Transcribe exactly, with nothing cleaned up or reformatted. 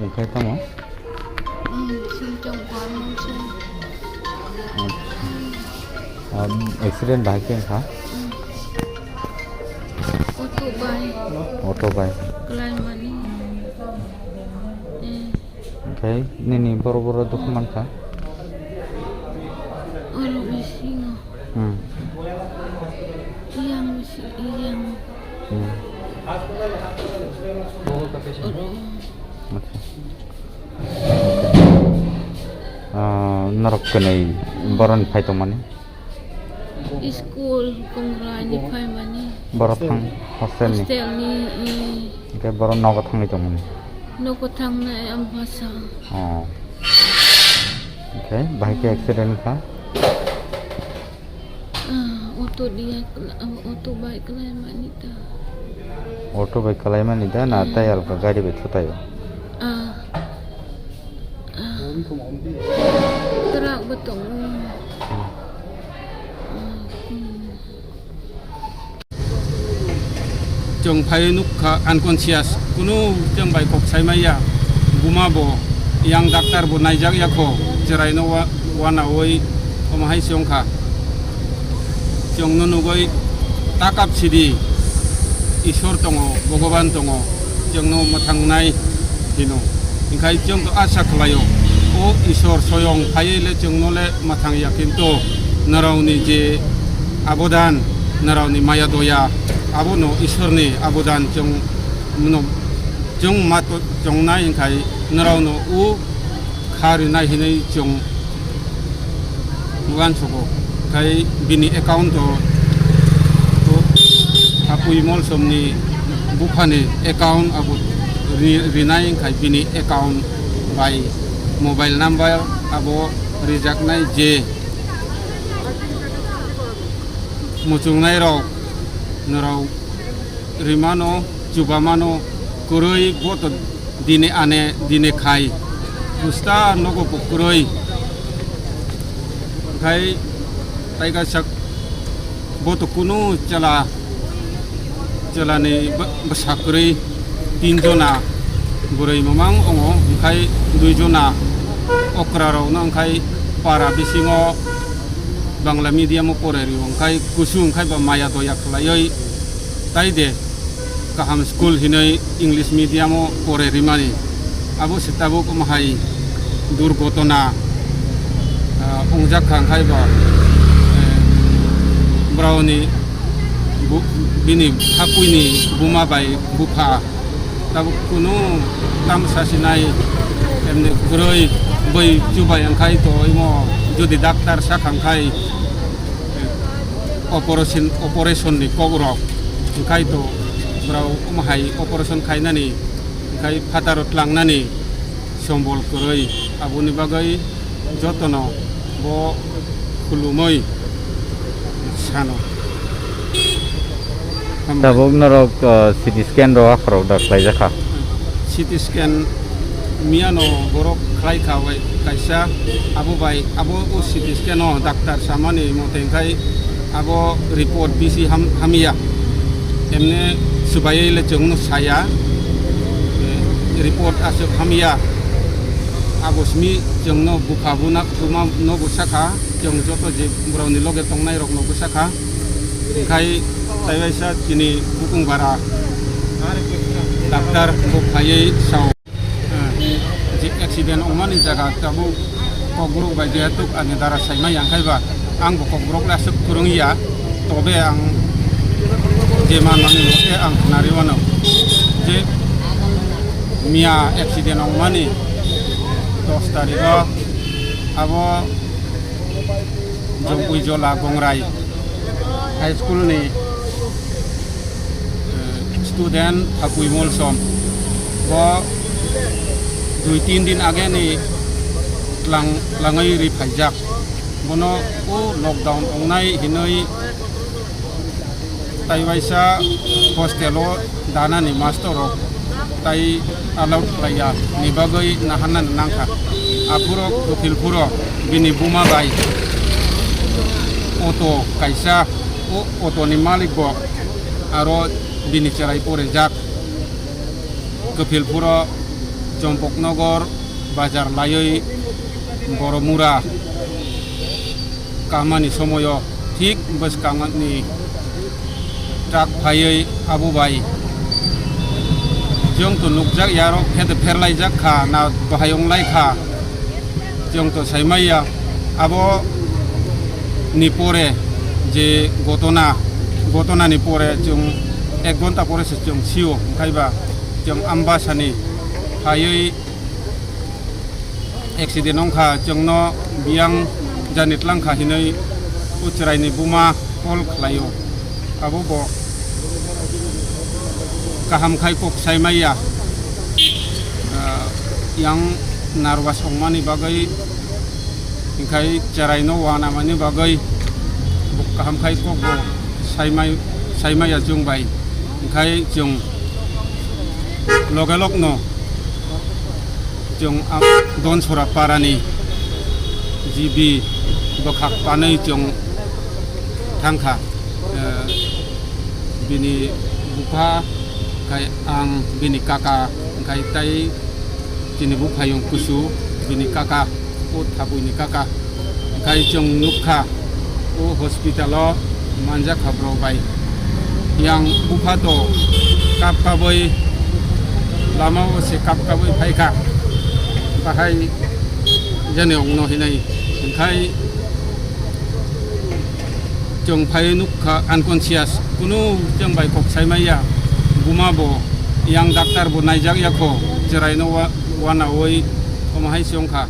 Mungkhe tamo? Hmm, singchong kwan mungse. Acha. Um, accident bahai khe wngkha? Hmm. Auto bai. Auto bai. Kelaimani. Eh. Oke, nini boro boro dukhu mankha? Oro bisingo. Hmm. Yang bisi, yang. Hmm. Oro. Acha. Ah, norok kwnwi boroni phai tongmani? School kongra ni phaimani. Borok thang hostel ni? Hostel ni, eh. Hwnkhe borok nogo thangwi tongmani? Nogo thangnai ang bwsa. Oh. Hwnkhe bahai khe accident kha? Ah, auto dia, auto bai kelaimani ta. Auto bai kelaimani da na, hmm, tai alka gari bai thutai o? Ah. Ah. Truck bo tongo. Hmm. Ah, hmm. Chwng phaiwi nukha unconscious, kunu chwng bai kok sai maya. Buma bo, yang doctor bo naijak ya kho, chwraino wa-, wanaui omo hai se wngkha. Chwngno nugui takap sidi, Isor tongo, Bhogoban tongo, chwngno mwthangnai hino. Hinkhe chwng to asa khlaio, o Isor soyong phaiwi le chwngno le mwthang ya, kintu norokni je abodan, norokni maya doya, abono Isorni abodan chwng no, chwng ma to chongnai hinkhe norokno o kha rinai hinwi chwng uansugo. Khai bini account o, o Hapui Molsomni buphani account abo ri-, rinai khai bini account bai mobile number abo rijaknai je muchungnai rok norok rimano, chubamano, kwrwi bo to dine ane, dine khai. Busta nogo bo kwrwi. Khai tai kaisa bo to kunu chela, chelani bw-, bwsa kwrwi, tin jona bwrwi mamang ongo, khai dui jona okra rokno khai para bisingo Bangla medium o pore rio, khai kusu khai ba maya doya khlaioi. Tai de kaham school hinwi English medium o pore rimani. Abo se tabuk omo hai durgotona, ah, wngjak kha, khai bo, eh, brao ni bu-, bini hakuini buma bai bupha tabuk kunu tamsa sinai, emni kwrwi bwi chubai wngkhai to imo jodi doctor sakha wngkhai, operation, operation ni kok rok wngkhai to, borok omo hai operation khainani wngkhai phataro tlangnani sombol kwrwi, aboni bagwi jotono bo khulumwi sano. Hambai. Tabuk norok, uh, C T scan rok akhorok da khlaijakha. C T scan miyano borok khlai kha bai kaisa, abo bai abo o C T scan o doctor samani mote khai abo report bisi ham-, hamya. Emne swbaiwi le chwngno saya, eh, report aswk hamya. Abo simi chwngno bupha buna buma no bwsa kha, chwng joto je borokni loge tongnai rokno bwsa kha. Khai taiwaisa chini bukung bara doctor bo phaiwi sao. Je accident wngmani jaga tabuk kokborok bai jehetuk ani dara saimai yang khai ba, ang bo kokborok le aswk kwrwng ya, tobe ang je manmani mote ang khnari wano je Miya accident wngmani dos tarigo abo Jongkuijola Gongrai High School ni, eh, student Thapui Molsom. Bo dui tin din age ni tlang, tlangwi ri phaijak. Bono o lockdown wngnai hinwi tai waisa hostel o danani master rok tai allowed khlaiya ni bagwi naharnani nangkha. Aphuru Kapilpuro bini buma bai auto kaisa, o auto ni malik bo aro bini cherai porejak. Kapilpuro Chompoknogor bazar laiwi Boromura kamani somoyo thik bwskangni truck phaiwi abo bai chwng to nukjak yarok, phe de pherlaijak kha na bahai wnglai kha, chwng to saimaiya. Abo ni pore je gotona, gotona ni pore chwng ek ghonta pore se chwng sio, hwnkhe ba chwng Ambasani phaiwi accident wngkha, chwngno biyang jani tlangkha hinwi o chwraini buma call khlaio. Abo bo kaham khai kok saimaiya, ah, yang nervous wngmani bagwi, hwnkhe chwraino uanamani bagwi bo kaham khai kok bo saimai, saimaiya chwng bai, hwnkhe chwng loge logno chwng a Donsora parani G B bwkhak panwi chwng thangkha. Eh, bini bupha khai ang bini kaka khai tai chini buphayung kusu bini kaka o Thapuini kaka. Khai chwng nukha o hospital o manjakha borok bai. Yang bupha to kap kabwi lama o se kap kabwi phaikha. Bahai jani ongno hinai. Khai chwng phai nukha unconscious. Kunu chwng bai kok saimaiya. Buma bo yang doctor bo naijak yakho. Chwraino wa-, wanawi omo hai se wngkha.